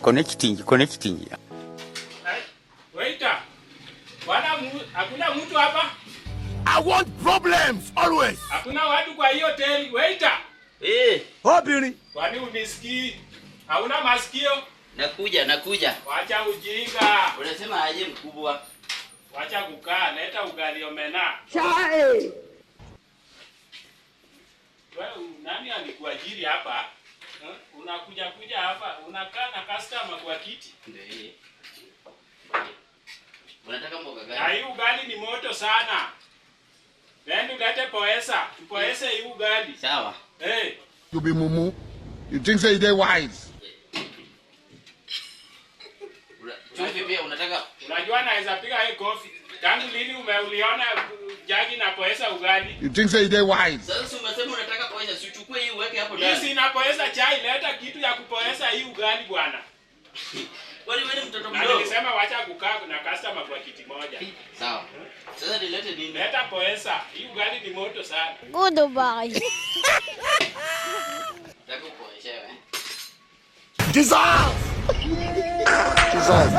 Connecting, connecting. Waiter. Bwana hakuna mtu hapa? I want problems always. Hakuna watu kwa hiyo hoteli. Waiter. Eh, Obìnrin. Kwani unisikii? Hauna masikio? Nakuja, nakuja. Wacha ujinga. Unasema aje, mkubwa? Wacha kukaa, leta ugali omena. Chai. Wewe, nani alikuajiri hapa? Eh? Unakuja kuja hapa, unakaa na customer kwa kiti. Ndio hii. Unataka mboga Na gani? hii ugali ni moto sana. Then ulete poesa, tupoese hii ugali. Sawa. Hey, You be mumu. You think say they wise. Chumvi pia unataka? Unajua naweza piga hii kofi. Tangu lini umeuliona jagi na poesa ugali? You think say they wise. Sasa si umesema unataka poesa, si uchukue hii uweke hapo Hii ndani. si inapoesa chai, leta kitu ya kupoesa hii ugali, bwana. Kwani wewe ni mtoto Na mdogo? nilisema wacha kukaa na customer kwa kiti moja. Sawa. Sasa nilete nini? Leta poesa, hii ugali ni moto sana. Goodbye. Nataka upoeshewe. Jesus! Jesus.